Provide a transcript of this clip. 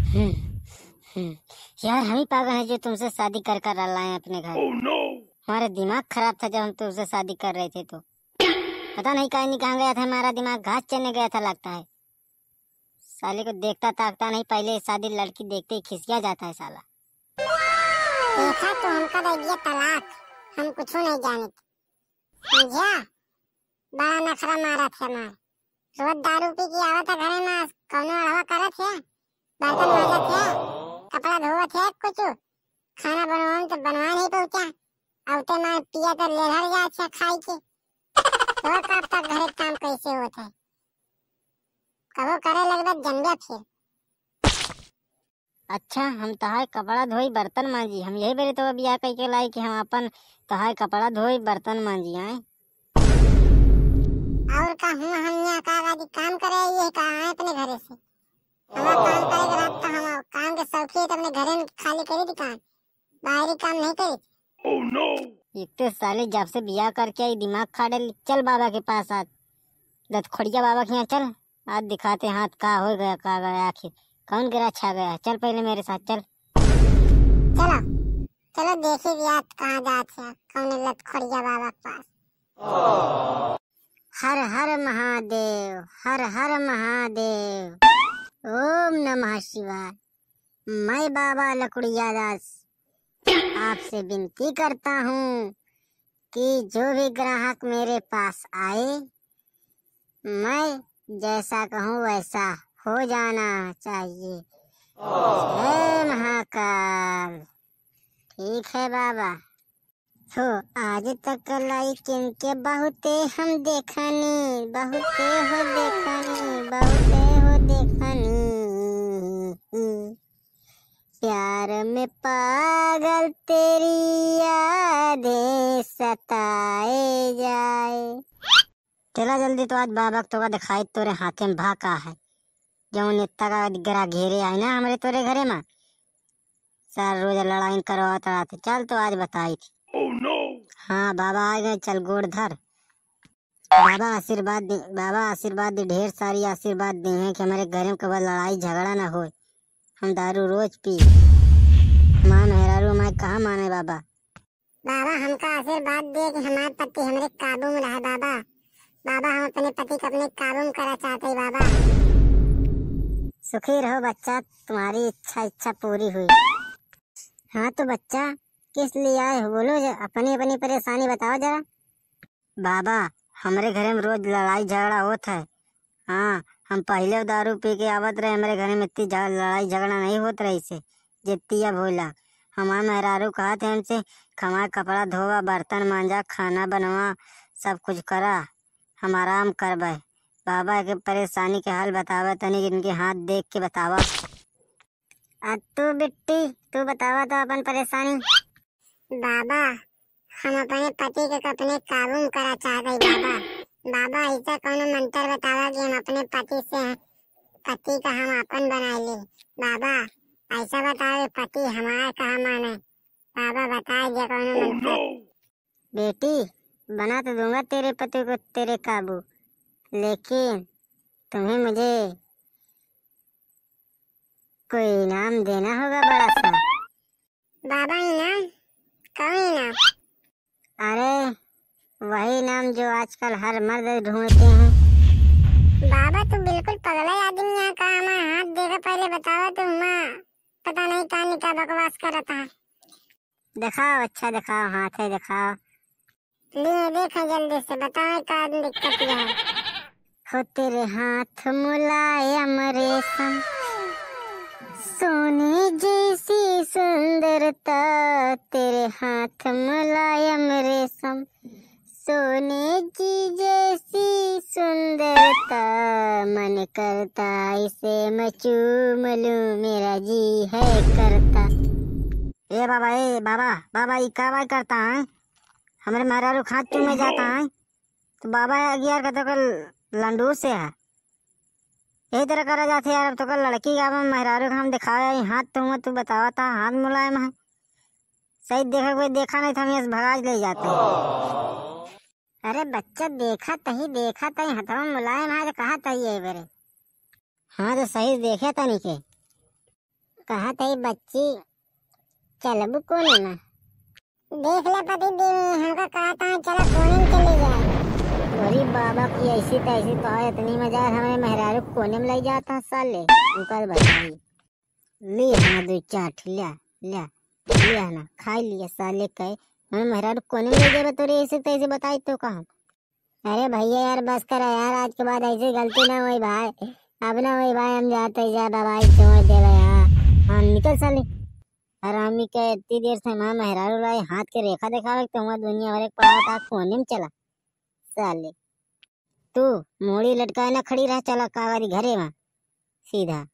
यार हम ही पागल हैं जो तुमसे शादी कर कर लाए अपने घर। Oh, no! हमारा दिमाग खराब था जब हम तुमसे शादी कर रहे थे, तो पता नहीं कहीं नहीं कहाँ गया था हमारा दिमाग, घास चलने गया था लगता है। साले को देखता ताकता नहीं, पहले शादी लड़की देखते ही खिसिया जाता है साला। देखा तो हमका दे दिया तलाक, हम कुछ नहीं जाने, समझा? बड़ा नखरा मारा थे हमारे, रोज दारू पी के आवत घरे में, कौनो अड़वा करत है, बर्तन माजत है, कपड़ा धोवत है, कुछ खाना बनवा तो बनवा नहीं पहुँचा, औते मार पिया तो लेहर जात है खाई के। तो कब तक घरे काम कैसे होता है, कबो करे लगबा जनबे फिर। अच्छा हम तहार कपड़ा धोई बर्तन मांजी, हम यही बेरे तो बियाह कई के लाई कि हम अपन तहार कपड़ा धोई बर्तन मांजी आए। और का हूं हम यहाँ का आदि काम करे, ये का आए अपने घरे से, हम काम करे के रात तो हम काम के शौकी है, तो अपने घरे में खाली करी दुकान, बाहरी काम नहीं करी। Oh, no! एक तो साले जब से बियाह करके आई दिमाग खा डल। चल बाबा के पास आज, दतखोड़िया बाबा के यहाँ चल, आज दिखाते हाथ का हो गया का गया, आखिर कौन गिरा छा गया। चल पहले मेरे साथ चल। चलो चलो देखी बियाह कहाँ जात है, कौन लतखोड़िया बाबा के पास। हर हर महादेव, हर हर महादेव, ओम नमः शिवाय। मैं बाबा लकड़िया दास आपसे विनती करता हूँ कि जो भी ग्राहक मेरे पास आए, मैं जैसा कहूँ वैसा हो जाना चाहिए। जय महाकाल। ठीक है बाबा। हो आज तक लाइकिन के बहुते हम देखनी, बहुते हो देखनी, बहुते हो देखनी, प्यार में पागल तेरी यादें सताए जाए। चला जल्दी तो आज बाबा तो दिखाई तोरे हाथे में भाका है, जो नेता का गरा घेरे आए ना हमारे तोरे घरे में, सार रोज लड़ाई करवात रहते। चल तो आज बताई थी। Oh, no! हाँ बाबा आ गए, चल गोड़ धर। बाबा आशीर्वाद दे, बाबा आशीर्वाद दे, ढेर सारी आशीर्वाद दे हैं कि हमारे घर में कभी लड़ाई झगड़ा ना हो, हम दारू रोज पी, माँ मेहरारू हमारे कहाँ माने बाबा। बाबा हमका आशीर्वाद दे कि हमारे पति हमारे काबू में रहे बाबा। बाबा हम अपने पति को अपने काबू में करना चाहते हैं बाबा। सुखी रहो बच्चा, तुम्हारी इच्छा इच्छा पूरी हुई। हाँ तो बच्चा किस लिए आए हो, बोलो अपनी अपनी परेशानी बताओ जरा। बाबा हमारे घर में रोज लड़ाई झगड़ा होता है। हाँ हम पहले दारू पी के आवत रहे, हमारे घर में इतनी लड़ाई झगड़ा नहीं होत रही से जितनी अब होला। हमारे मेहरारू कहते हमसे हमारा कपड़ा धोवा, बर्तन मांजा, खाना बनवा, सब कुछ करा, हम आराम करबे। बाबा के परेशानी के हाल बतावा तनी, इनके हाथ देख के बतावा। आ तू बिट्टी तू बतावा तो अपन परेशानी। बाबा हम अपने पति के अपने काबू में करा चाहते बाबा। बाबा ऐसा कौन मंत्र बतावा कि हम अपने पति से पति का हम अपन बना ले। बाबा ऐसा बतावे पति हमारा कहा माने, बाबा बताए जे कौन मंत्र। Oh, no! बेटी बना तो दूंगा तेरे पति को तेरे काबू, लेकिन तुम्हें मुझे कोई इनाम देना होगा बड़ा सा। बाबा इनाम? कौन इनाम? अरे वही नाम जो आजकल हर मर्द ढूंढते हैं। बाबा तू बिल्कुल पगला आदमी है, कहा हमारा हाथ देखा पहले बतावा तू, माँ पता नहीं कहाँ का बकवास कर रहा था। दिखाओ, अच्छा दिखाओ, हाथ है दिखाओ। ले देखो जल्दी से बताओ का दिक्कत है। हो तेरे हाथ मुलायम रेशम, सोने जैसी सुंदरता, तेरे हाथ मुलायम रेशम, सोने की जैसी सुंदरता, मन करता इसे मैं चूम लूं, मेरा जी है करता। ए बाबा, ए बाबा, बाबा ये का करता है, हमारे मेहरारू हाथ चूमे जाता है। तो बाबा यार का तो कल लंडू से है, यही तरह करा जाते यार। अब तो कल लड़की का मेहरारू हम दिखाया हाथ तुम तू बतावा था हाथ मुलायम है, सही देखा कोई देखा नहीं था, हम यहाँ भगा ले जाते। अरे बच्चा देखा तही, देखा तही हथवा मुलायम है तो कहा तही है मेरे। हाँ तो सही देखे तनी के। कहा था बच्ची चलबू कोने में? देख ले पति देवी हमका कहा था चला कोने में चली जाए। अरे बाबा की ऐसी तैसी तो है, इतनी मजा हमारे मेहरारू कोने में ले जाता साले। उनका बताई ले ना दो चार लिया लिया लिया ना खा लिया साले कहे हमें मेहरारू कोने में ले जाए तो ऐसे तैसे बताई तो कहा। अरे भैया यार बस करा यार, आज के बाद ऐसी गलती ना हुई भाई, अब ना हुई भाई, हम जाते जा बाबा छोड़ दे यार। हाँ निकल साले हरामी के, इतनी देर से माँ मेहरारू लाई हाथ के रेखा दिखावे तो वहाँ दुनिया भर पड़ा था कोने में चला साले। तू मोड़ी लटकाए ना खड़ी रह, चला कागज घरे वहाँ सीधा।